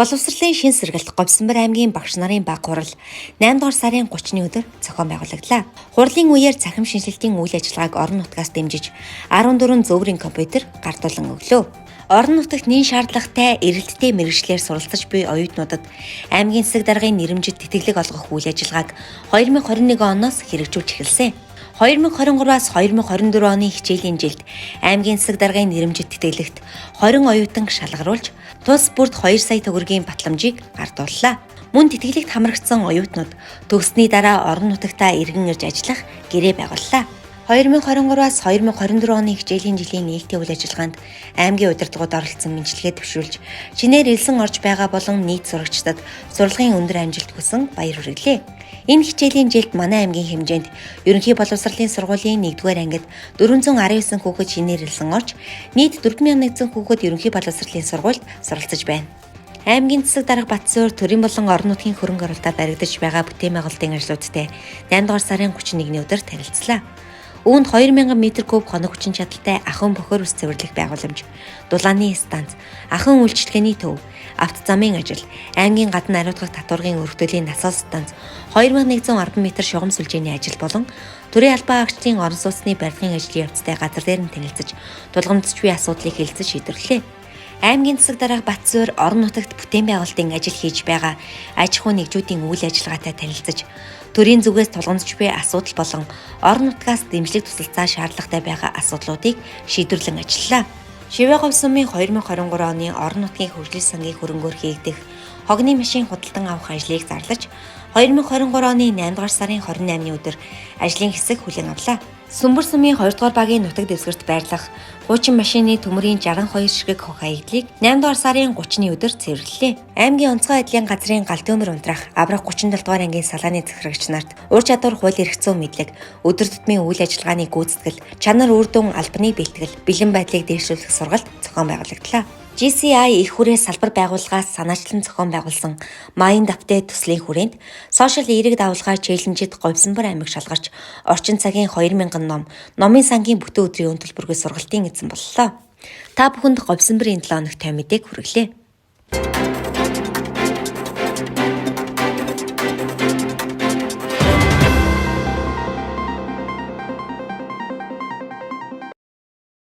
Боловсролын шин сэргэлт Говьсанбар аймгийн багш нарын баг хурал 8 дугаар сарын 30-ны өдөр зохион байгуулагдлаа. Хурлын үеэр цахим шинжилтийн үйл ажиллагааг орон нутгаас дэмжиж 14 зөөврийн компьютер гардуулан өглөө. Орон нутагт нэн шаардлагатай эрэлттэй мэргэжлээр суралцаж буй оюутнуудад аймгийн засаг даргын нэрэмжит тэтгэлэг олгох үйл ажиллагааг 2021 оноос хэрэгжүүлж эхэлсэн. 2023-аас 2024 оны хичээлийн жилд аймгийн засаг даргын нэрэмжит тэтгэлэгт 20 оюутан шалгаруулж тус бүрт 2 сая төгрөгийн батламжийг гардууллаа. Мөн тэтгэлэгт хамрагдсан оюутнууд төгссөний дараа орон нутагтаа эргэн ирж ажиллах гэрээ байгууллаа. 2023-аас 2024 оны хичээлийн жилийн нээлттэй үйл ажиллагаанд аймгийн удирдлагууд оролцсон мэнчилгээ дэвшүүлж, шинээр элсэн орж байгаа болон нийт сурагчдад сурлагын өндөр амжилт хүсэн баяр хүргэлээ. Энэ хичээлийн жилд манай аймгийн хэмжээнд ерөнхий боловсролын сургуулийн 1-р ангид 419 хүүхэд шинээр элсэн орж, нийт 4100 хүүхэд ерөнхий боловсролын сургуульд суралцаж байна. Аймгийн засаг дарга Батсуур төрийн болон орон нутгийн хөрөнгө оруулалтаар баригдаж байгаа бүтээн байгуулалтын ажлуудтай 8 дугаар сарын 31-ний өдөр танилцлаа. Үүнд 2000 м3 хоног хүчин чадалтай ахуйн бохир ус цэвэрлэх байгууламж, дулааны станц, ахуйн үйлчилгээний төв, автозамын ажил, аймгийн гадна ариутгах татваргын өргөдлийн насос станц, 2110 м шугам сүлжээний ажил болон төрийн албан хаагчдын орон сууцны барилгын ажлын явцтай газар дээр нь танилцаж, тулгамдж буй асуудлыг хэлцэж шийдвэрлэе. Аймгийн засаг дарга Батсуур орон нутагт бүтээн байгуулалтын ажил хийж байгаа аж ахуй нэгжүүдийн үйл ажиллагаатай танилцаж, төрийн зүгээс тулгамдж буй асуудал болон орон нутгаас дэмжлэг тусалцаа шаардлагатай байгаа асуудлуудыг шийдвэрлэн ажиллалаа. Шивээ говь сумын 2023 оны орон нутгийн хөгжлийн сангийн хөрөнгөөр хийгдэх хогны машин худалдан авах ажлыг зарлаж 2023 оны 8 дугаар сарын 28-ны өдөр ажлын хэсэг хүлээн авлаа. Сүмбэр сумын 2 дугаар багийн нутаг дэвсгэрт байрлах хуучин машины төмөрийн 62 ширхэг хог хаягдлыг 8 дугаар сарын 30-ны өдөр цэвэрлэлээ. Аймгийн онцгой байдлын газрын гал төмөр унтраах аврах 37 дугаар ангийн салааны захирагч нарт ур чадвар хууль эрх зүйн мэдлэг, өдөр тутмын үйл ажиллагааны гүйцэтгэл, чанар үр дүн албаны бэлтгэл, бэлэн байдлыг дэвшүүлэх сургалт зохион байгуулагдлаа. GCI их хүрээ салбар байгууллагаас санаачлан зохион байгуулсан Mind Update төслийн хүрээнд сошиал эерэг давалгаа челленжид Говьсанбар аймаг шалгарч орчин цагийн 2000 ном, номын сангийн бүтэн өдрийн өн төлбөргүй сургалтын эзэн боллоо. Та бүхэнд Говьсанбарын 7 хоногт мэдээг хүргэлээ.